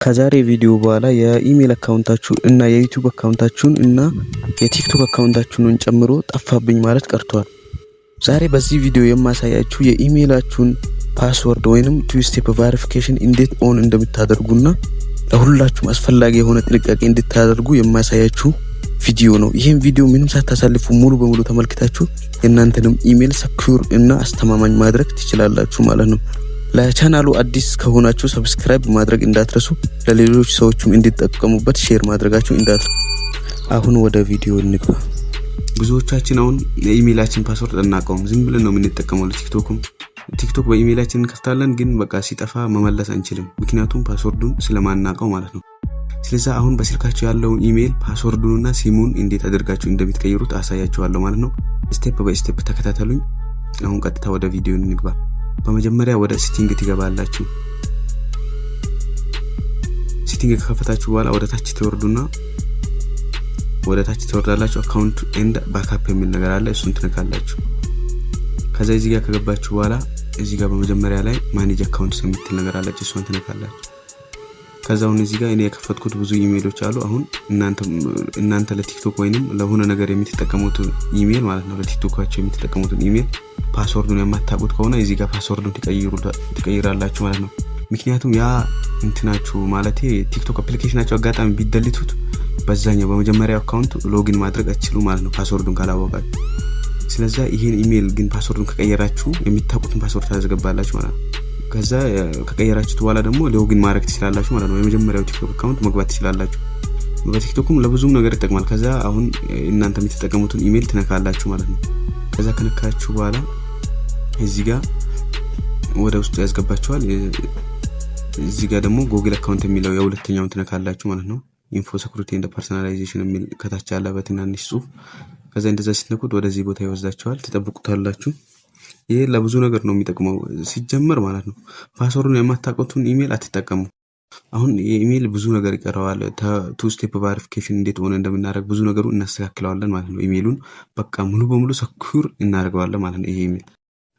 ከዛሬ ቪዲዮ በኋላ የኢሜል account ኣችሁ እና የ YouTube account ኣችሁን እና የ TikTok account ኣችሁን ጨምሮ ጠፋብኝ ማለት ቀርቷል። ዛሬ በዚህ ቪዲዮ የማሳያችሁ የ email ኣችሁን password ወይንም two step verification እንዴት on እንደምታደርጉና ለሁላችሁም አስፈላጊ የሆነ ጥንቃቄ እንድታደርጉ የማሳያችሁ ቪዲዮ ነው። ይህም ቪዲዮ ምንም ሳታሳልፉ ሙሉ በሙሉ ተመልክታችሁ የእናንተንም email secure እና አስተማማኝ ማድረግ ትችላላችሁ ማለት ነው። ለቻናሉ አዲስ ከሆናችሁ subscribe ማድረግ እንዳትረሱ፣ ለሌሎች ሰዎችም እንዲጠቀሙበት share ማድረጋችሁ እንዳትረሱ። አሁን ወደ ቪዲዮ እንግባ። ብዙዎቻችን አሁን የ email ኣችን password አናውቀውም። ዝም ብለን ነው የምንጠቀመው። ለ TikTok ም TikTok በ email ኣችን እንከፍታለን፣ ግን በቃ ሲጠፋ መመለስ አንችልም፣ ምክንያቱም password ኡን ስለማናውቀው ማለት ነው። ስለዚህ አሁን በስልካችሁ ያለውን email password ኡንና ስሙን እንዴት አድርጋችሁ እንደምትቀይሩት አሳያችኋለሁ ማለት ነው። Step by step ተከታተሉኝ። አሁን ቀጥታ ወደ ቪዲዮ እንግባ። በመጀመሪያ ወደ setting ትገባላችሁ። Setting ከከፈታችሁ በኋላ ወደ ታች ትወርዱና ወደ ታች ትወርዳላችሁ። Account and backup የሚል ነገር አለ። እሱን ትነካላችሁ። ከዛ እዚህ ጋር ከገባችሁ በኋላ እዚህ ጋር በመጀመሪያ ላይ manage account የምትል ነገር አለች። እሷን ትነካላችሁ። ከዛ አሁን እዚህ ጋር እኔ የከፈትኩት ብዙ ኢሜሎች አሉ። አሁን እናንተ ለ TikTok ወይንም ለሆነ ነገር የምትጠቀሙት ኢሜል ማለት ነው፣ ለ TikTok ኣችሁ የምትጠቀሙትን email password ኡን የማታውቁት ከሆነ እዚህ ጋር password ኡን ትቀይራላችሁ ማለት ነው። ምክንያቱም ያ እንትናችሁ ማለት TikTok application ኣችሁ አጋጣሚ ቢ delete ኡት በዛኛው በመጀመሪያው account login ማድረግ አትችሉ ማለት ነው፣ password ኡን ካላወቃችሁ። ስለዛ ይሄን ኢሜል ግን password ኡን ከቀየራችሁ የምታውቁትን password ታስገባላችሁ ማለት ነው። ከዛ ከቀየራችሁት በኋላ ደግሞ login ማድረግ ትችላላችሁ ማለት ነው። የመጀመሪያው TikTok account መግባት ትችላላችሁ። በ TikTok ም ለብዙም ነገር ይጠቅማል። ከዛ አሁን እናንተ የምትጠቀሙትን ኢሜል ትነካላችሁ ማለት ነው። ከዛ ከነካችሁ በኋላ እዚህ ጋር ወደ ውስጡ ያስገባችኋል። እዚህ ጋር ደግሞ Google account የሚለው የሁለተኛውን ትነካላችሁ ማለት ነው። Info security and personalization የሚል ከታች ያለ በትናንሽ ጽሁፍ። ከዛ እንደዛ ስትነኩት ወደዚህ ቦታ ይወስዳችኋል። ትጠብቁታላችሁ። ይሄ ለብዙ ነገር ነው የሚጠቅመው ሲጀመር ማለት ነው። Password ኡን የማታውቁትን ኢሜል አትጠቀሙ። አሁን የኢሜል ብዙ ነገር ይቀረዋል። Two step verification እንዴት ሆነ እንደምናደርግ ብዙ ነገሩ እናስተካክለዋለን ማለት ነው። ኢሜሉን በቃ ሙሉ በሙሉ secure እናደርገዋለን ማለት ነው። ይሄ ኢሜል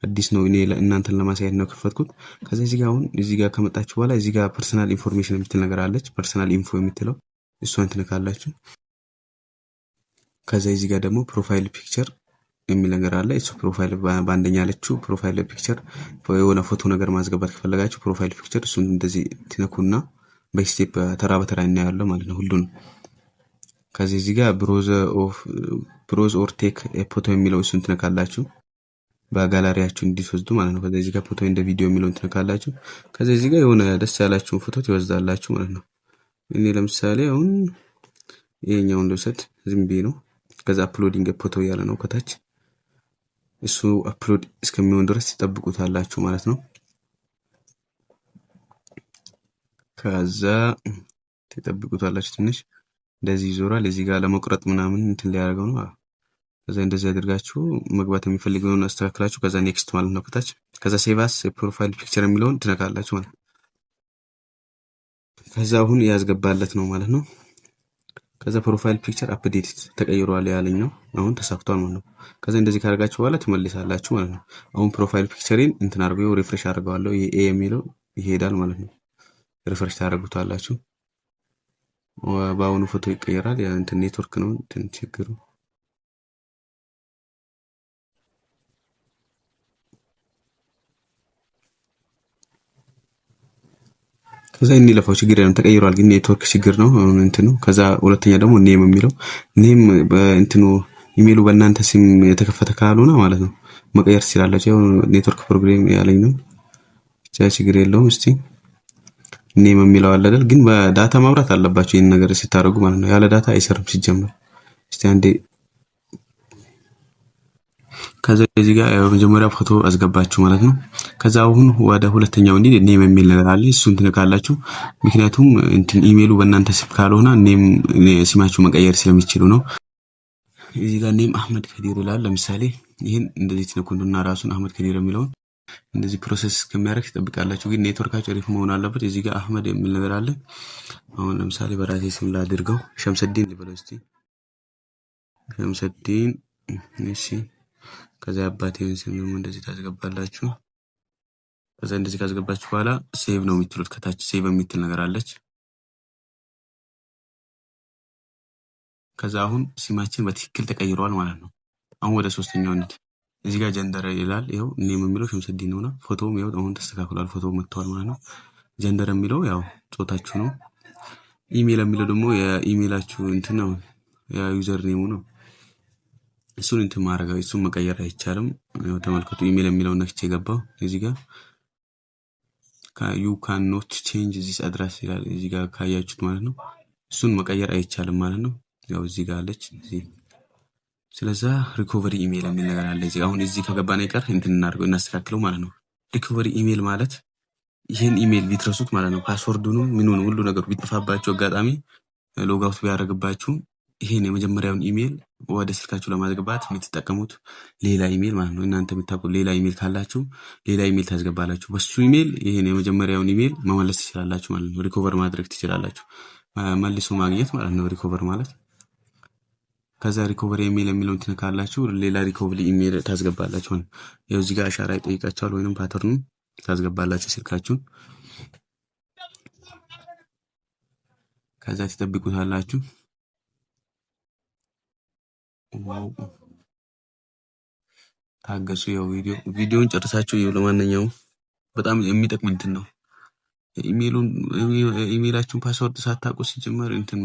አዲስ ነው፣ እኔ እናንተን ለማሳየት ነው ከፈትኩት። ከዛ እዚህ ጋር አሁን እዚህ ጋር ከመጣችሁ በኋላ እዚህ ጋር personal information የምትል ነገር አለች። Personal info የምትለው እሷን ትነካላችሁ። ከዛ እዚህ ጋር ደግሞ profile picture የሚል ነገር አለ። እሱ profile በአንደኛ ያለችው profile picture የሆነ ፎቶ ነገር ማስገባት ከፈለጋችሁ profile picture እሱን እንደዚህ ትነኩና በ step ተራ በተራ እናያለን ማለት ነው ሁሉን። ከዚህ እዚህ ጋር browse or take photo የሚለው እሱን ትነካላችሁ በጋላሪያችሁ እንዲትወስዱ ማለት ነው። ከዚህ እዚህ ጋር photo and video የሚለውን ትነካላችሁ። ከዚህ እዚህ ጋር የሆነ ደስ ያላችሁን ፎቶ ትወስዳላችሁ ማለት ነው። እኔ ለምሳሌ አሁን ይሄኛውን ልውሰድ፣ ዝም ብዬ ነው። ከዛ uploading photo እያለ ነው ከታች፣ እሱ upload እስከሚሆን ድረስ ትጠብቁታላችሁ ማለት ነው። ከዛ ትጠብቁታላችሁ ትንሽ እንደዚህ ይዞራል። እዚህ ጋር ለመቁረጥ ምናምን እንትን ሊያደርገው ነው። ከዛ እንደዚህ አድርጋችሁ መግባት የሚፈልገውን አስተካክላችሁ ከዛ next ማለት ነው ከታች። ከዛ save as profile picture የሚለውን ትነካላችሁ ማለት ነው። ከዛ አሁን ያስገባለት ነው ማለት ነው። ከዛ profile picture update ተቀይሯል ያለኝ ነው። አሁን ተሳክቷል ማለት ነው። ከዛ እንደዚህ ካደረጋችሁ በኋላ ትመልሳላችሁ ማለት ነው። አሁን profile picture ኤን እንትን አድርገው refresh አድርገዋለሁ። ይሄ ኤ የሚለው ይሄዳል ማለት ነው። Refresh ታደርጉታላችሁ። በአሁኑ ፎቶ ይቀየራል። ያ እንትን ኔትወርክ ነው እንትን ችግሩ። ከዛ እንለፈው፣ ችግር የለም፣ ተቀይሯል፣ ግን ኔትወርክ ችግር ነው እንትኑ። ከዛ ሁለተኛ ደግሞ name የሚለው name በእንትኑ ኢሜሉ በእናንተ ስም የተከፈተ ካልሆነ ማለት ነው መቀየር ትችላላችሁ። ያው network problem ያለኝ ነው፣ ብቻ ችግር የለውም። እስቲ name የሚለው አለ አይደል? ግን በ data ማብራት አለባችሁ ይሄን ነገር ስታደርጉ ማለት ነው። ያለ data አይሰርም ሲጀመር። እስቲ አንዴ ከዛ እዚህ ጋር የመጀመሪያ ፎቶ አስገባችሁ ማለት ነው። ከዛ አሁን ወደ ሁለተኛው እንዲህ name የሚል ነገር አለ። እሱን ትነካላችሁ። ምክንያቱም እንትን ኢሜሉ በእናንተ ስም ካልሆነ name ስማችሁ መቀየር ስለሚችሉ ነው። እዚህ ጋር name አህመድ ከዲር ይላል። ለምሳሌ ይህን እንደዚህ ትነኩና ራሱን አህመድ ከዲር የሚለውን እንደዚህ process እስከሚያደርግ ትጠብቃላችሁ። ግን ኔትወርካችሁ አሪፍ መሆን አለበት። እዚህ ጋር አህመድ የሚል ነገር አለ። አሁን ለምሳሌ በራሴ ስም ላድርገው፣ ሸምሰዲን ልበለው እስቲ፣ ሸምሰዲን። እሺ፣ ከዛ አባቴን ስም ደግሞ እንደዚህ ታስገባላችሁ። ከዛ እንደዚህ ካስገባችሁ በኋላ save ነው የምትሉት። ከታች save የምትል ነገር አለች። ከዛ አሁን ስማችን በትክክል ተቀይሯል ማለት ነው። አሁን ወደ ሶስተኛው እንሂድ። እዚህ ጋር gender ይላል። ይኸው name የሚለው ሸምሰዲን ነውና ፎቶም ይኸው አሁን ተስተካክሏል። ፎቶ መጥተዋል ማለት ነው። Gender የሚለው ያው ጾታችሁ ነው። ኢሜል የሚለው ደግሞ የኢሜላችሁ እንትን ነው፣ የ user name ኡ ነው። እሱን እንትን ማድረግ እሱን መቀየር አይቻልም። ያው ተመልከቱ፣ ኢሜል የሚለውን ነክቼ የገባው እዚህ ጋር ዩ ካን ኖት ቼንጅ ዚስ አድረስ ይላል። እዚህ ጋር ካያችሁት ማለት ነው። እሱን መቀየር አይቻልም ማለት ነው። ያው እዚህ ጋር አለች እዚህ። ስለዛ recovery email የሚል ነገር አለ እዚህ። አሁን እዚህ ከገባን አይቀር እንትን እናድርገው እናስተካክለው ማለት ነው። Recovery email ማለት ይህን ኢሜል ቢትረሱት ማለት ነው፣ password ኡንም ምኑን ሁሉ ነገሩ ቢጠፋባችሁ፣ አጋጣሚ logout ቢያደርግባችሁ ይሄን የመጀመሪያውን ኢሜል ወደ ስልካችሁ ለማስገባት የምትጠቀሙት ሌላ ኢሜል ማለት ነው። እናንተ የምታውቁት ሌላ ኢሜል ካላችሁ ሌላ ኢሜል ታስገባላችሁ። በሱ ኢሜል ይሄን የመጀመሪያውን ኢሜል መመለስ ትችላላችሁ ማለት ነው። Recover ማድረግ ትችላላችሁ። መልሶ ማግኘት ማለት ነው recover ማለት። ከዛ recovery email የሚለውን ትነካላችሁ። ሌላ recovery email ታስገባላችሁ። ይኸው እዚህ ጋር አሻራ ይጠይቃችኋል ወይንም pattern ኡን ታስገባላችሁ ስልካችሁን። ከዛ ትጠብቁታላችሁ። Wow፣ ታገሱ። ያው ቪዲዮን ጨርሳችሁ ይኸው። ለማንኛውም በጣም የሚጠቅም እንትን ነው። ኢሜሉን ኢሜላችሁን password ሳታውቁ ሲጀመር እንትን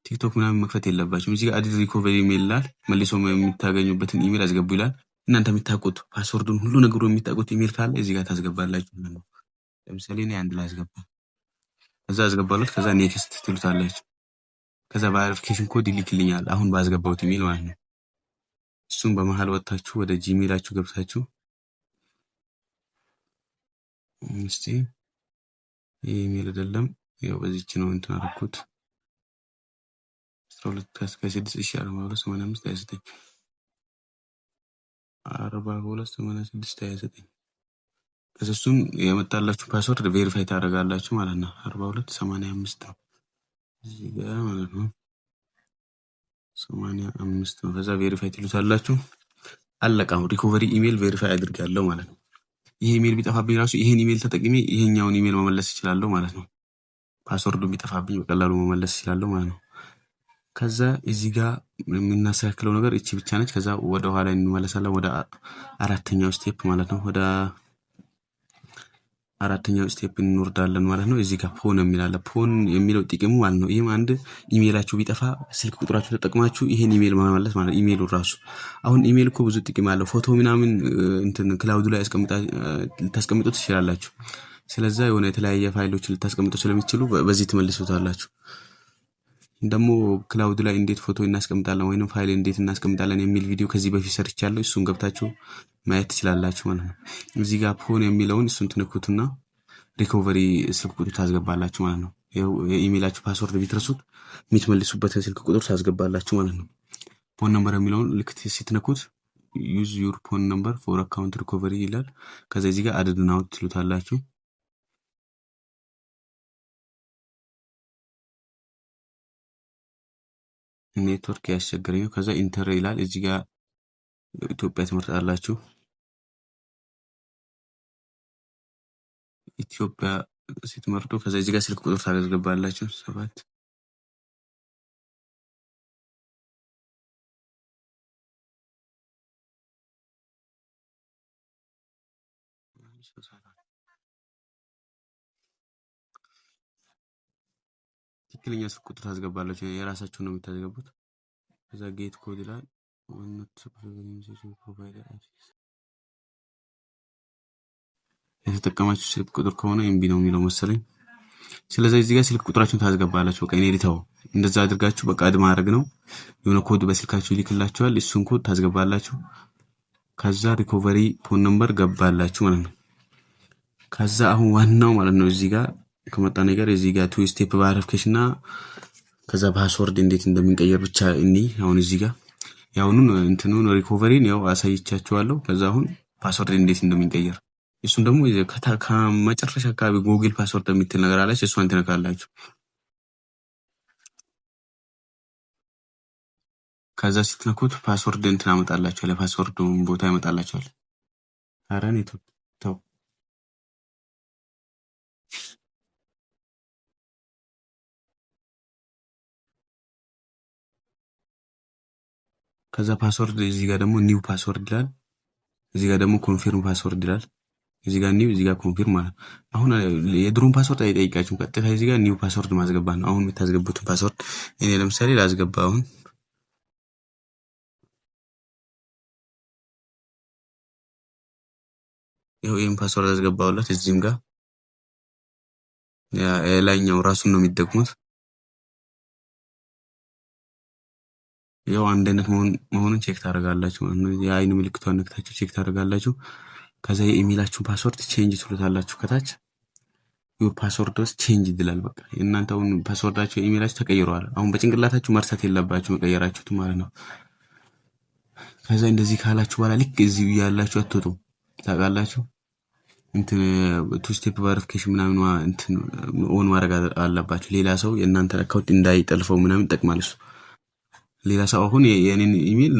ቲክቶክ ምናምን መክፈት የለባችሁም። እዚህ ጋር add recovery email ይላል። መልሶ የምታገኙበትን ኢሜል አስገቡ ይላል። እናንተ የምታውቁት password ኡን ሁሉ ነገሩ የምታውቁት ኢሜል ካለ እዚህ ጋር ታስገባላችሁ ማለት ነው። ለምሳሌ እኔ አንድ ላይ አስገባ፣ ከዛ አስገባሉት። ከዛ next ትሉታላችሁ። ከዛ verification code ይልክልኛል አሁን ባስገባሁት ኢሜል ማለት ነው። እሱም በመሀል ወጥታችሁ ወደ ጂሜላችሁ ገብታችሁ፣ እስቲ ይህ ኢሜል አይደለም፣ ያው በዚች ነው እንትን አደረኩት፣ 12 ከ6፣ እሺ፣ 42 85 29፣ 42 86 29። ከዛ እሱን የመጣላችሁ password verify ታደርጋላችሁ ማለት ነው። 42 85 ነው እዚህ ጋር ማለት ነው። 85 ነው። ከዛ verify ትሉታላችሁ። አለቀ። አሁን recovery email verify አድርጋለሁ ማለት ነው። ይሄ ኢሜል ቢጠፋብኝ ራሱ ይሄን ኢሜል ተጠቅሜ ይሄኛውን ኢሜል መመለስ እችላለሁ ማለት ነው። Password ኡ ቢጠፋብኝ በቀላሉ መመለስ እችላለሁ ማለት ነው። ከዛ እዚህ ጋር የምናስተካክለው ነገር እቺ ብቻ ነች። ከዛ ወደ ኋላ እንመለሳለን ወደ አራተኛው step ማለት ነው። ወደ አራተኛው step እንወርዳለን ማለት ነው። እዚህ ጋር phone የሚል አለ። Phone የሚለው ጥቅሙ ማለት ነው። ይህም አንድ ኢሜይላችሁ ቢጠፋ ስልክ ቁጥራችሁ ተጠቅማችሁ ይሄን ኢሜይል መመለስ ማለት ነው። ኢሜይሉ ራሱ አሁን ኢሜይል እኮ ብዙ ጥቅም አለው። ፎቶ ምናምን እንትን cloud ላይ ልታስቀምጡ ትችላላችሁ። ስለዛ የሆነ የተለያየ ፋይሎች ልታስቀምጡ ስለሚችሉ በዚህ ትመልሱታላችሁ። ደግሞ cloud ላይ እንዴት ፎቶ እናስቀምጣለን ወይንም ፋይል እንዴት እናስቀምጣለን የሚል ቪዲዮ ከዚህ በፊት ሰርቻለሁ። እሱን ገብታችሁ ማየት ትችላላችሁ ማለት ነው። እዚህ ጋር phone የሚለውን እሱን ትነኩትና recovery ስልክ ቁጥር ታስገባላችሁ ማለት ነው። የኢሜይላችሁ password ቢትረሱት የምትመልሱበትን ስልክ ቁጥር ታስገባላችሁ ማለት ነው። Phone number የሚለውን ልክ ስትነኩት use your phone number for account recovery ይላል። ከዛ እዚህ ጋር add now ትሉታላችሁ። ኔትወርክ ያስቸገረኝ ነው። ከዛ enter ይላል። እዚህ ጋር ኢትዮጵያ ትመርጣላችሁ። ኢትዮጵያ ስትመርጡ ከዛ እዚህ ጋር ስልክ ቁጥር ታስገባላችሁ። 7 ትክክለኛ ስልክ ቁጥር ታስገባላችሁ። የራሳችሁን ነው የምታስገቡት። ከዛ get code ይላል። Provider የተጠቀማችሁ ስልክ ቁጥር ከሆነ እምቢ ነው የሚለው መሰለኝ። ስለዚህ እዚህ ጋር ስልክ ቁጥራችሁን ታስገባላችሁ። በቃ እኔ ልተው፣ እንደዛ አድርጋችሁ በቃ add ማድረግ ነው። የሆነ ኮድ በስልካችሁ ይልክላችኋል። እሱን ኮድ ታስገባላችሁ። ከዛ recovery phone number ገባላችሁ ማለት ነው። ከዛ አሁን ዋናው ማለት ነው እዚህ ጋር ከመጣ ነገር እዚህ ጋር two step verification እና ከዛ password እንዴት እንደምንቀየር ብቻ እኒ አሁን እዚህ ጋር ያሁኑን እንትኑን recovery ን ያው አሳይቻችኋለሁ። ከዛ አሁን password እንዴት እንደሚቀየር እሱን ደግሞ ከመጨረሻ አካባቢ Google password የምትል ነገር አለች። እሷን ትነካላችሁ። ከዛ ስትነኩት password እንትን አመጣላችኋል። የ password ኡን ቦታ ያመጣላችኋል። ኧረ ኔትወርክ ተው። ከዛ password እዚህ ጋር ደግሞ new password ይላል። እዚህ ጋር ደግሞ confirm password ይላል። እዚህ ጋር new፣ እዚህ ጋር confirm ማለት ነው። አሁን የድሮን password አይጠይቃችሁም። ቀጥታ እዚህ ጋር new password ማስገባት ነው። አሁን የምታስገቡትን password እኔ ለምሳሌ ላስገባ። አሁን ይኸው ይሄን password አስገባሁለት። እዚህም ጋር ላይኛው ራሱን ነው የሚደግሙት። ያው አንድ አይነት መሆኑን check ታደርጋላችሁ ማለት ነው። የአይን ምልክቷን ነክታችሁ check ታደርጋላችሁ። ከዛ የኢሜይላችሁን password change ትሉታላችሁ። ከታች your password was changed ይላል። በቃ እናንተ አሁን password ኣችሁ የኢሜይላችሁ ተቀይሯል። አሁን በጭንቅላታችሁ መርሳት የለባችሁ መቀየራችሁት ማለት ነው። ከዛ እንደዚህ ካላችሁ በኋላ ልክ እዚሁ ያላችሁ አትወጡም። ታውቃላችሁ እንትን two step verification ምናምን እንትን on ማድረግ አለባችሁ። ሌላ ሰው የእናንተን account እንዳይጠልፈው ምናምን ይጠቅማል እሱ። ሌላ ሰው አሁን የኔን ኢሜል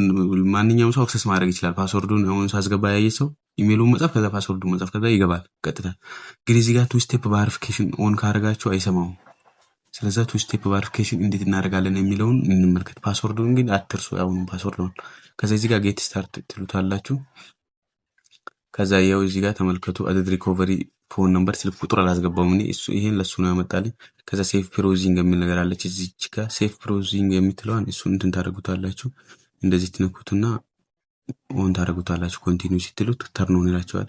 ማንኛውም ሰው access ማድረግ ይችላል። password ኡን አሁን ሳስገባ ያየ ሰው ኢሜሉን መጻፍ ከዛ password ኡን መጻፍ ከዛ ይገባል ቀጥታ። ግን እዚህ ጋር two step verification on ካደረጋችሁ አይሰማውም። ስለዛ two step verification እንዴት እናደርጋለን የሚለውን እንመልከት። password ኡን ግን አትርሱ፣ ያሁኑ password ነው። ከዛ እዚህ ጋር get start ትሉታላችሁ። ከዛ ያው እዚህ ጋር ተመልከቱ፣ add recovery phone number ስልክ ቁጥር አላስገባውም እኔ እሱ ይሄን ለሱ ነው ያመጣልኝ። ከዛ safe browsing የሚል ነገር አለች እዚች ጋር safe browsing የምትለዋን እሱን እንትን ታደርጉታላችሁ። እንደዚህ ትነኩትና on ታደርጉታላችሁ። continue ስትሉት turn on ይላችኋል።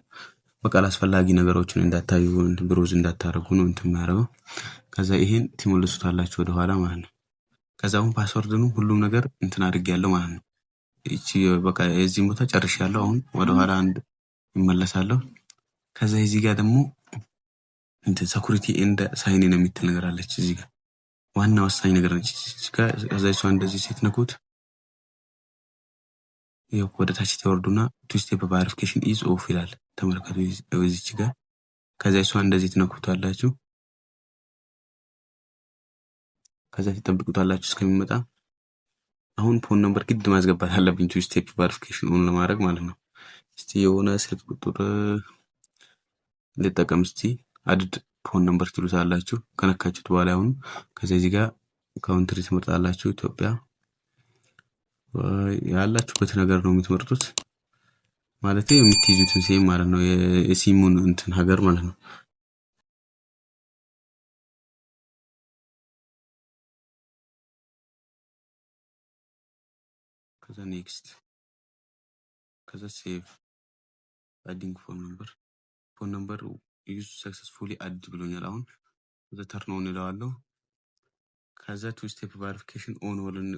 በቃ አላስፈላጊ ነገሮችን እንዳታዩ browse እንዳታደርጉ ነው እንትን የሚያደርገው። ከዛ ይሄን ትመልሱታላችሁ ወደኋላ ማለት ነው። ከዛ አሁን password ነው ሁሉም ነገር እንትን አድርጌያለሁ ማለት ነው። እቺ በቃ የዚህን ቦታ ጨርሻለሁ። አሁን ወደኋላ አንድ ይመለሳለሁ። ከዛ እዚህ ጋር ደግሞ እንትን security and sign in የምትል ነገር አለች። እዚህ ጋር ዋና ወሳኝ ነገር ነች። እዚህ ጋር ከዛ እሷ እንደዚህ ስትነኩት ይኸው ወደ ታች ትወርዱና two step verification is off ይላል። ተመልከቱ እዚች ጋር። ከዛ እሷ እንደዚህ ትነኩታላችሁ። ከዛ ትጠብቁታላችሁ እስከሚመጣ። አሁን phone number ግድ ማስገባት አለብኝ two step verification on ለማድረግ ማለት ነው። እስቲ የሆነ ስልክ ቁጥር ልጠቀም። እስቲ add phone number ትሉታላችሁ። ከነካችሁት በኋላ አሁን ከዛ እዚህ ጋር country ትመርጣላችሁ። ኢትዮጵያ ያላችሁበት ነገር ነው የምትመርጡት፣ ማለት የምትይዙትን ሲም ማለት ነው፣ የሲሙን እንትን ሀገር ማለት ነው። ከዛ next፣ ከዛ save adding phone number፣ phone number use successfully add ብሎኛል። አሁን ከዛ turn on እለዋለሁ። ከዛ two step verification on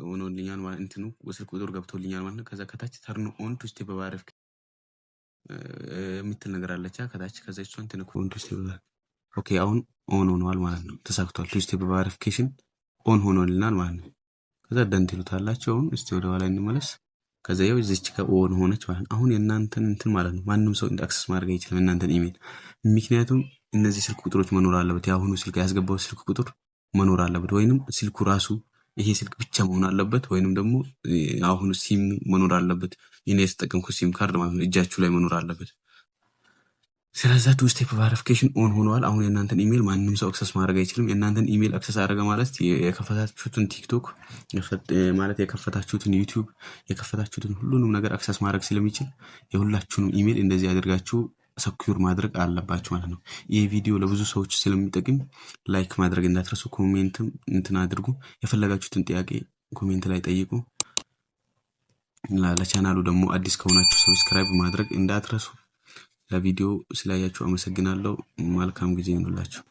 ሆኖልኛል ማለት እንትኑ ስልክ ቁጥር ገብቶልኛል ማለት ነው። ከዛ ከታች turn on two step verification የምትል ነገር አለች ከታች። ከዛ እሷን ትንኩ on two step። Okay፣ አሁን on ሆኗል ማለት ነው። ተሳክቷል። Two step verification on ሆኖልናል ማለት ነው። ከዛ done ትሉታላችሁ። አሁን እስቲ ወደ ኋላ እንመለስ። ከዛ ያው እዚች ጋር on ሆነች ማለት ነው። አሁን የእናንተን እንትን ማለት ነው ማንም ሰው access ማድረግ አይችልም የእናንተን ኢሜል። ምክንያቱም እነዚህ ስልክ ቁጥሮች መኖር አለበት። የአሁኑ ስልክ ያስገባው ስልክ ቁጥር መኖር አለበት፣ ወይንም ስልኩ ራሱ ይሄ ስልክ ብቻ መሆን አለበት፣ ወይንም ደግሞ አሁኑ ሲም መኖር አለበት። እኔ የተጠቀምኩት ሲም ካርድ ማለት ነው እጃችሁ ላይ መኖር አለበት። ስለዛ two step verification on ሆኗል። አሁን የእናንተን ኢሜል ማንም ሰው access ማድረግ አይችልም። የእናንተን ኢሜል access አደረገ ማለት የከፈታችሁትን ቲክቶክ ማለት የከፈታችሁትን ዩቲዩብ የከፈታችሁትን ሁሉንም ነገር access ማድረግ ስለሚችል የሁላችሁንም ኢሜል እንደዚህ አድርጋችሁ secure ማድረግ አለባችሁ ማለት ነው። ይህ ቪዲዮ ለብዙ ሰዎች ስለሚጠቅም like ማድረግ እንዳትረሱ፣ comment ም እንትን አድርጉ። የፈለጋችሁትን ጥያቄ comment ላይ ጠይቁ። ለቻናሉ ደግሞ አዲስ ከሆናችሁ subscribe ማድረግ እንዳትረሱ። ለቪዲዮ ስላያችሁ አመሰግናለሁ። መልካም ጊዜ ይሁንላችሁ።